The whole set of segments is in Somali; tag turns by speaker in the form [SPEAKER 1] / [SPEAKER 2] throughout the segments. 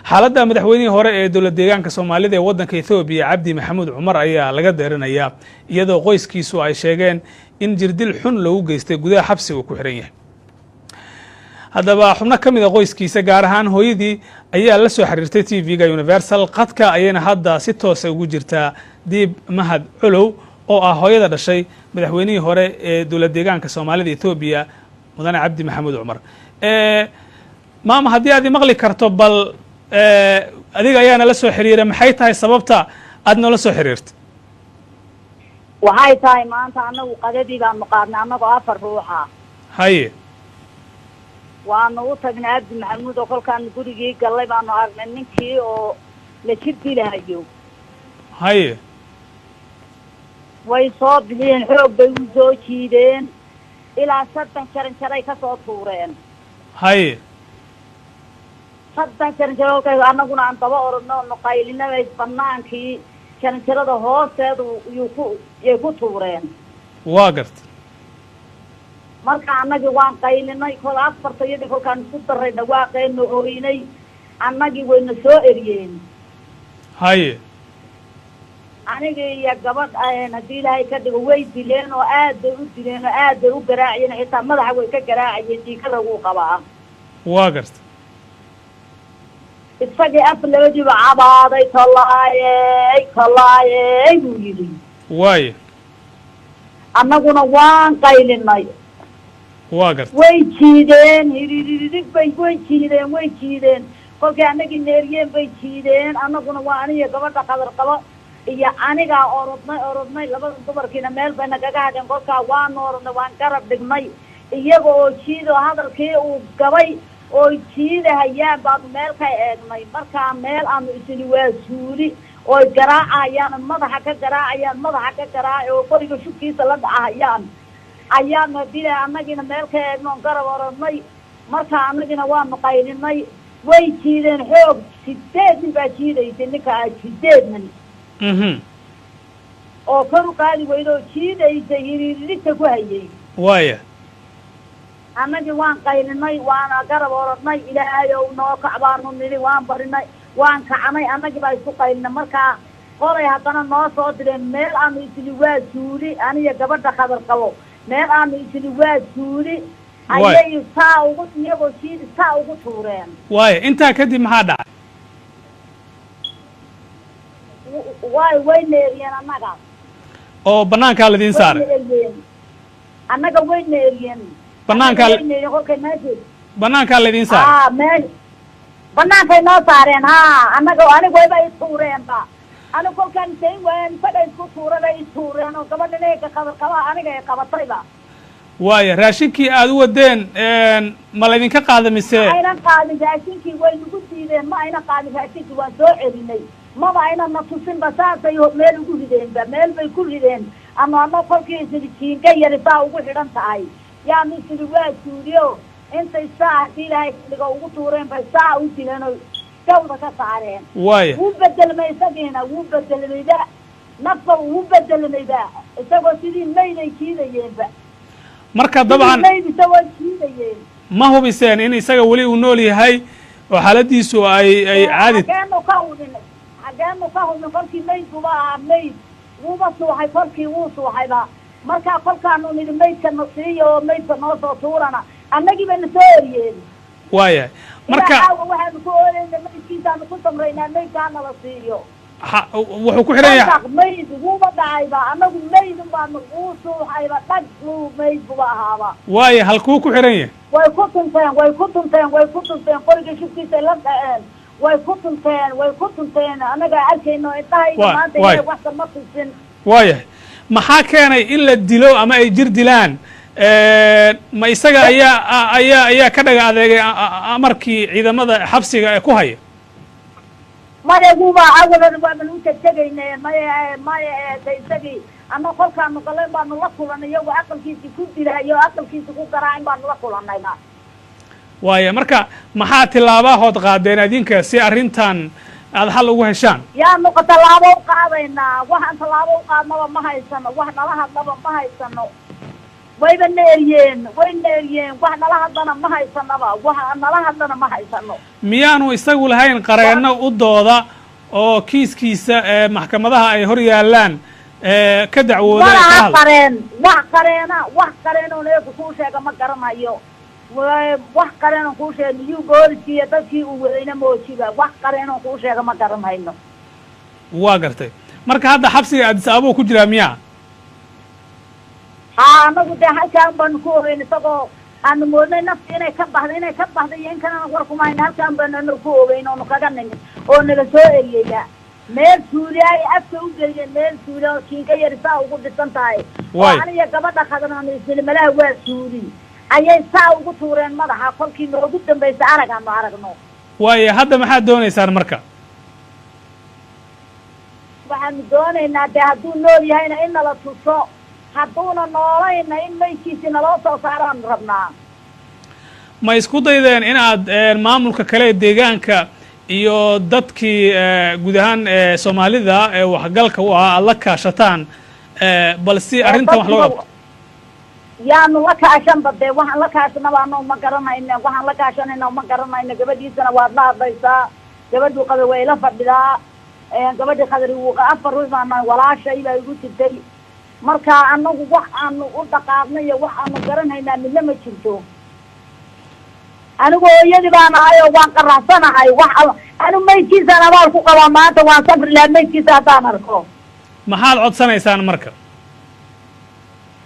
[SPEAKER 1] Xaaladda madaxweynihii hore ee dowlad deegaanka Soomaalida ee waddanka Ethoobiya, Cabdi Maxamuud Cumar, ayaa laga deerinayaa, iyadoo qoyskiisu ay sheegeen in jirdil xun loogu geystay gudaha xabsi uu ku xihan yahay. Haddaba xubno ka mid a qoyskiisa, gaar ahaan hooyadii, ayaa la soo xiriirtay TV-ga Universal. Qadka ayayna hadda si toosa ugu jirtaa Diib Mahad Colow, oo ah hooyada dhashay madaxweynihii hore ee dowlad deegaanka Soomaalida Ethoobiya, mudane Cabdi Maxamuud Cumar. Maama, haddii aad imaqli karto, bal adiga ayaana la soo xiriira. Maxay tahay sababta aad noola soo xiriirtay?
[SPEAKER 2] Waxay tahay, maanta anagu qadadii baanu qaadnay, annagoo afar ruuxa. Waanu u tagnay Cabdi Maxamuud, oo kolkaanu gurigii gallay baanu aragnay ninkii oo la jir dilahayo. Way soo bixiyeen, xoog bay u soo jiideen, ilaa 30 jaran jaray ka soo tuureen. 30 jaran jaro kolkay annaguna aan daba orodno, nu qaylinabay, banaankii jaranjarada hoosteedu yuu ku yay ku tuureen.
[SPEAKER 1] Waa garta.
[SPEAKER 2] Marka annagii waan qaylinay, kol afarta iyadii kolkaan isku daray dhawaaqeenu ooynay, annagii wayna soo eriyeen. Anigii iyo gabadh, haddii Ilaahay ka dhigo, way dileen oo aad bay u dileen oo aad bay u garaaciyeen, xitaa madaxa way ka garaacayeen, diikada wuu qabaa.
[SPEAKER 1] Waa garta.
[SPEAKER 2] Isagii af labadiiba cabaaday, "Tolaayey, tolaayey," buu yidhi. Annaguna waan qaylinay.
[SPEAKER 1] Waa garta.
[SPEAKER 2] Way jiideen, hiriiririg bay, way jiideen, way jiideen. Kolkay annagii neeriyeen bay jiideen. Annaguna waa aniga, gabadha qadar qabo iyo anigaa orodnay, orodnay. Labada dumarkiina meel bay nagaga hadheen. Kolkaa waanu orodnay, waan garab dhignay iyaga oo jiid oo hadalkii uu gabay oo jiidahayaan baanu meel ka eegnay. Markaa meel aanu isini waa suuli ooy garaacayaan, madaxa ka garaacayaan, madaxa ka garaaci oo qoriga shubkiisa la dhacahayaan ayaanu hadii annagiina meel ka eegno oon garab orodnay. Marka annagina waanu qaylinay. Way jiideen xoog, 8 nin baa jiidaysay ninka, 8 nin oo kor u qaadi weyda oo jiidaysay, hiriiririgta ku hayay. Annagii waan qaylinay, waana garab orodnay. "Ilaahay ow, noo kac," baanu nidhi. Waan barinay, waan kacnay, annagii baa isku qaylinay. Markaa qolay haddana noo soo direen meel aanu isili waa suuli, aniga gabadha khadar qabo, meel aanu isili waa suuli ayay saa ugu, iyagoo jiidi, saa ugu tuureen.
[SPEAKER 1] Waaya, intaa kadib maxaa dhacay?
[SPEAKER 2] Way neeriyeen annaga.
[SPEAKER 1] Oo banaankaa laidiin saaray?
[SPEAKER 2] Wayna eriyeen annaga, wayna eriyeen.
[SPEAKER 1] Banaankaa
[SPEAKER 2] Annaga wayna eriyeen kolkay meesha
[SPEAKER 1] Banaankaa laidiin saaray?
[SPEAKER 2] Haa, mee banaankay noo saareen. Haa, annaga anigu wayba i tuureenba. Anigu kolkaan dayn waayan isaga isku tuuray bay i tuureen, oo gabadhan eega qaba qaba aniga ay qabatayba.
[SPEAKER 1] Waaya, raashinkii aada u wadeen ma laydinka qaada mise?
[SPEAKER 2] Ma aynan qaadin raashinkii, way nagu diideen. Ma aynan qaadin raashinkii, waan soo celinay. Maba aynan na tusinba, saasay meel ugu rideenba, meel bay ku rideen. Ama ano kolkii isidi jiinka yari saa ugu xidhan tahay yaanu isidi waa suuliyo, intay saa hadii Ilaahay dhigo ugu tuureen bay saa u dileen oo gawda ka saareen. Wuu bedelmay isagiina, wuu bedelmayba, nafba wuu bedelmayba, isagoo sidii mayday jiidayeenba.
[SPEAKER 1] Marka dabcan
[SPEAKER 2] mayd isagoo jiidayeen.
[SPEAKER 1] Ma hubiseen in isaga weli uu nool yahay oo xaaladiisu ay caadi?
[SPEAKER 2] Xageenu ka hubin? Xageenu ka hubin? Kolkii maydkuba ahaa mayd, wuuba suuxay kolkii, wuu suuxayba. Markaa kolkaanu nidhi maydka na siiyo oo maydka noo soo tuurana, annagii bayna soo eriyeen.
[SPEAKER 1] Waayahay, marka
[SPEAKER 2] caawa waxaanu ku oolayna maydkiisaanu ku samraynaa, maydka hanala siiyo.
[SPEAKER 1] Wuxuu ku xidhan yahay
[SPEAKER 2] Mayd wuuba dhacayba, annagu maydun baanu, wuu suuxayba, dhag wuu mayd buba ahaaba.
[SPEAKER 1] Waaya, halkuu ku xidhan yahay?
[SPEAKER 2] Way ku tunteen, way ku tunteen, way ku tunteen, qoriga shubkiisay la dhaceen, way ku tunteen, way ku tunteen. Annagaa arkayno indhahayga maanta. Ilahay waxka ma tusin.
[SPEAKER 1] Waayahay, maxaa keenay in la dilo ama ay jir dilaan? Ma isaga ayaa ka dhaga adeegay amarkii ciidamada xabsiga ee ku haya?
[SPEAKER 2] Maya, wuuba awalan waaban u tegtegayne. Maya, maya, de isagii ama kolkaanu galeen baanu la kulanay iyagoo aqalkiisii ku dilayo, aqalkiisi ku garaacin baanu la kulanayna.
[SPEAKER 1] Waaya, marka maxaa tilaabahood qaadeen adinka si arrintan aada xal ugu heshaan?
[SPEAKER 2] Yaanu tallaabo u qaadaynaa? Waxaan tallaabo u qaadnaba ma haysano, wax nala hadlaba ma haysano. Wayba neeriyeen, way neeriyeen. Wax nala hadlana ma haysanaba, wax nala hadlana ma haysano.
[SPEAKER 1] Miyaanu isagu lahayn qareenno u dooda oo kiiskiisa maxkamadaha ay hor yaallaan ka dacwooda?
[SPEAKER 2] Malaha qareen, wax qareena, wax qareenoon eegu kuu sheega ma garanayo. Wax qareenoon kuu sheega miyuu booliskii iyo dadkii uu wadayna moojiba, wax qareenoon kuu sheega ma garanhayno.
[SPEAKER 1] Waa gartay. Marka hadda xabsiga Addis Ababa ku jiraa miyaa?
[SPEAKER 2] Haa, anagu dee halkaan baanu ku ogeyn, isagoo aanu moodnay nafti inay ka baxday, inay ka baxday iyo in kalena war kuma hayna. Halkaan baanu anagu ku ogeyn oonu kaga nimid oo naga soo eriyaya meel suuliya ay afka u geliyeen, meel suuliya oo jiinka yari saa ugu dhisan tahay oo aniga gabadha khadanaanu isnimalaha waa suuli ayay saa ugu tuureen madaxa. Kolkii noogu dambaysa arag aanu aragno.
[SPEAKER 1] Waayo, hadda maxaad doonaysaan marka?
[SPEAKER 2] Waxaanu doonaynaa dee hadduu nool yahayna in nala tuso, hadduuna noolayna in maydkiisi naloo soo saaraanu rabnaa.
[SPEAKER 1] Ma isku daydeen in aad maamulka kale ee deegaanka iyo dadkii guud ahaan Soomaalida ee waxgalka u ahaa aada la kaashataan bal si arrintan wax loo qabto?
[SPEAKER 2] Yaanu la kaashanba dee, waxaan la kaashanaba anoo ma garanayna, waxaan la kaashanayna ma garanayna. Gabadhiisana waad la hadlaysaa, gabadhuu qabay way la fadhidaa, gabadhii khadri wuu 4 ruux baana walaashay baa igu jirtay. Marka anagu wax aanu u dhaqaaqnay iyo wax aanu garanhaynaa midna ma jirto. Anigu hooyadii baan ahay oo waan qaraxsanahay. Wax anu maydkiisaan abaal ku qabaa maanta, waan safri lahaa maydkiisa haddaan arko.
[SPEAKER 1] Maxaad codsanaysaan marka?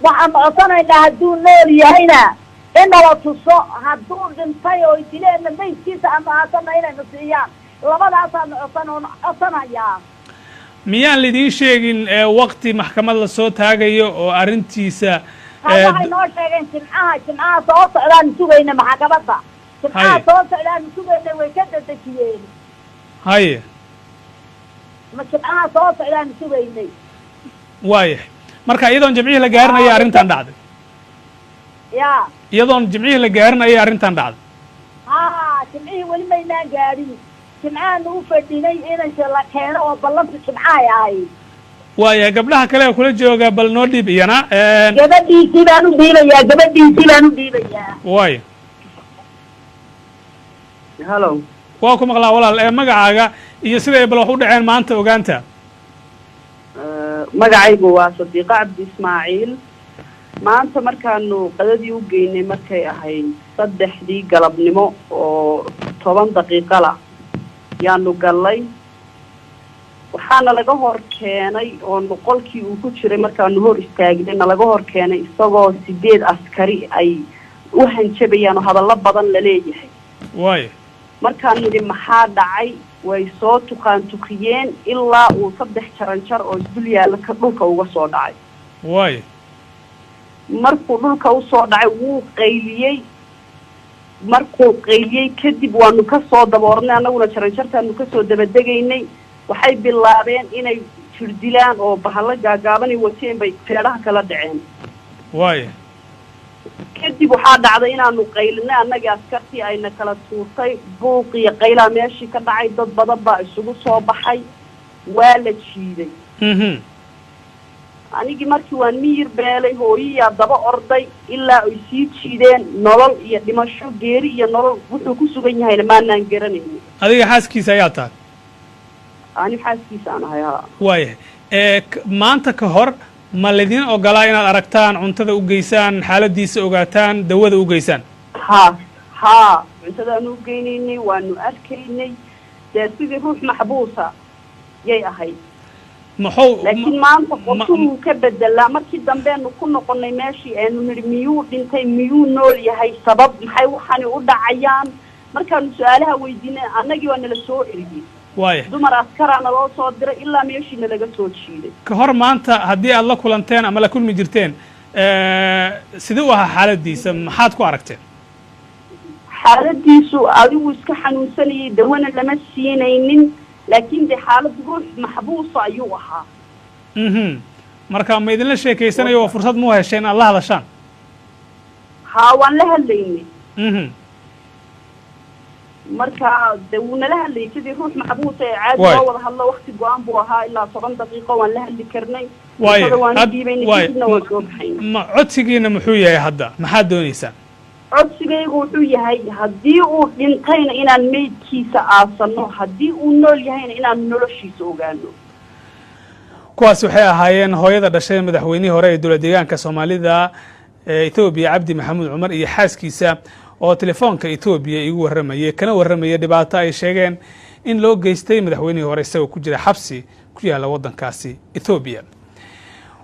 [SPEAKER 2] Waxaanu codsanaynaa hadduu nool yahayna in nala tuso, hadduu dhintay oo dileenna maydkiisa ama aasana inaynu siiyaan. Labadaasaanu codsan oon codsanayaa.
[SPEAKER 1] Miyaan laidiin sheegin wakti maxkamad lasoo taagayo oo arrintiisa?
[SPEAKER 2] Waxay noo sheegeen Jimcaha, Jimcaha soo socdaanu sugayna maxkamadda. Jimcaha soo socdaanu sugayna, way ka dadejiyeen.
[SPEAKER 1] Haye.
[SPEAKER 2] Ma Jimcaha soo socdaanu sugaynay.
[SPEAKER 1] Waayahay, marka iyadoon Jimcihii la gaarin ayaa arrintan dhacday?
[SPEAKER 2] Ya.
[SPEAKER 1] Iyadoon Jimcihii la gaarin ayay arrintan dhacday?
[SPEAKER 2] Ha, Jimcihii weli maynaan gaadhin. Jimcahaanu u fadhinay inay la keeno oo ballanta Jimcahay ahayd.
[SPEAKER 1] Waayahay, gabdhaha kale ee kula jooga bal noo dhiib iyana.
[SPEAKER 2] Gabadhiisii baan u dhiibayaa, gabadhiisii baan u dhiibayaa.
[SPEAKER 1] Waaya.
[SPEAKER 3] Hallo.
[SPEAKER 1] Waa ku maqlaa walaal. Ee magacaaga iyo siday bal wax u dhaceen maanta ogaanta?
[SPEAKER 3] Magacaygu waa Sadiiqa Cabdi Ismaaciil. Maanta markaanu qadadii u geynay, markay ahayd 3dii galabnimo oo 10 daqiiqo la yaanu gallay, waxaana laga hor keenay oonu qolkii uu ku jiray markaanu hor istaagnay nalaga hor keenay isagoo 8 askari ay u hanjabayaan oo hadallo badan laleeyahay. Markaan nidhi maxaa dhacay, way soo tuqaan tukiyeen ilaa uu 3 jaranjar oo isdul yaalla ka dhulka uga soo dhacay. Markuu dhulka usoo dhacay wuu qayliyey. Markuu qayliyey kadib waanu kasoo daboornay, annaguna jaranjartaanu kasoo dabadegaynay. Waxay bilaabeen inay jirdilaan oo bahalo gaagaabanay wateen bay feedhaha kala dhaceen. Kadib waxaa dhacday inaanu qaylinay annagii, askartii ayna kala tuurtay, buuq iyo qaylaa meeshii ka dhacay, dad badan baa isugu soo baxay, waa la jiiday. Anigii markii waan miyir beelay, hooyiyaa daba orday ilaa ay sii jiideen. Nolol iyo dhimasho, geeri iyo nolol wuxuu ku sugan yahayna maanaan garanaynin.
[SPEAKER 1] Adiga xaaskiisa ayaa tahay?
[SPEAKER 3] Ani xaaskiisa aan ahay, haa.
[SPEAKER 1] Waayahay, maanta ka hor ma laydin ogolaa inaad aragtaan, cuntada u geysaan, xaaladiisa ogaataan, dawada u geysaan?
[SPEAKER 3] Ha, haa, cuntadaanu u geynaynay, waanu arkaynay dee, sidii ruux maxbuusa yay ahayd.
[SPEAKER 1] Maxuu
[SPEAKER 3] Laakiin maanta qorshuhuu ka bedelaa. Markii dambeenu ku noqonay meeshii eenu nidhi miyuu dhintay, miyuu nool yahay, sabab maxay waxani u dhacayaan, markaanu su-aalaha weydiinay annagii waa nala soo eriyey. Dumar askaraa naloo soo diray ilaa meeshii nalaga soo jiiday.
[SPEAKER 1] Ka hor maanta haddii aad la kulanteen ama la kulmi jirteen, sidee u ahaa xaaladiisa? Maxaad ku aragteen?
[SPEAKER 3] Xaaladiisu adigu iska xanuunsanayay, dawana lama siinaynin, laakiin dee xaalad ruux maxbuusa ayuu ahaa.
[SPEAKER 1] Marka ma idinla sheekeysanayo oo fursad muu hesheen aad la hadashaan?
[SPEAKER 3] Haa, waan la hadlaynay. Marka dee wuu nala hadlayay sidii ruux maxbuusa ee caadi loo wada hadlo. Wakti go-an buu ahaa, ilaa 10 daqiiqo waan la hadli karnay. Cuntada waan u dhiibaynay, kadibna waan soo baxaynay.
[SPEAKER 1] Ma codsigiina muxuu yahay hadda? Maxaad dooneysaan?
[SPEAKER 3] Codsigaygu wuxuu yahay, haddii uu dhintayna inaan meydkiisa aasano, haddii uu nool yahayna inaan noloshiisa ogaano.
[SPEAKER 1] Kuwaas waxay ahaayeen hooyada dhashay madaxweynihii hore ee dowlad deegaanka Soomaalida ee Etoobiya, Cabdi Maxamuud Cumar, iyo xaaskiisa oo telefoonka Etoobiya igu warramayay, kana warramayay dhibaato ay sheegeen in loo geystay madaxweynihii hore isagoo ku jira xabsi ku yaalla waddankaasi Etoobiya.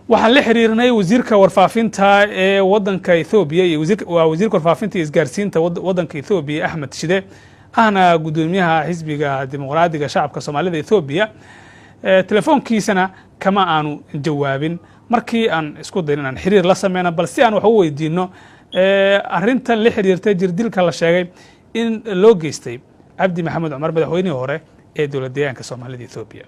[SPEAKER 1] Waxaan la xiriirnay wasiirka warfaafinta ee waddanka Ethoobiya iyo waa wasiirka warfaafinta iyo isgaarsiinta waddanka Ethoobiya, Axmed Shide, ahna guddoomiyaha Xisbiga Dimuqraadiga Shacabka Soomaalida Ethoobiya. Telefoonkiisana kama aanu jawaabin markii aan isku dayn inaan xiriir la sameyno, bal si aan wax u weydiino arrintan la xiriirtay jirdilka la sheegay in loo geystay Cabdi Maxamed Cumar, madaxweynihii hore ee dowlad deegaanka Soomaalida Ethoobiya.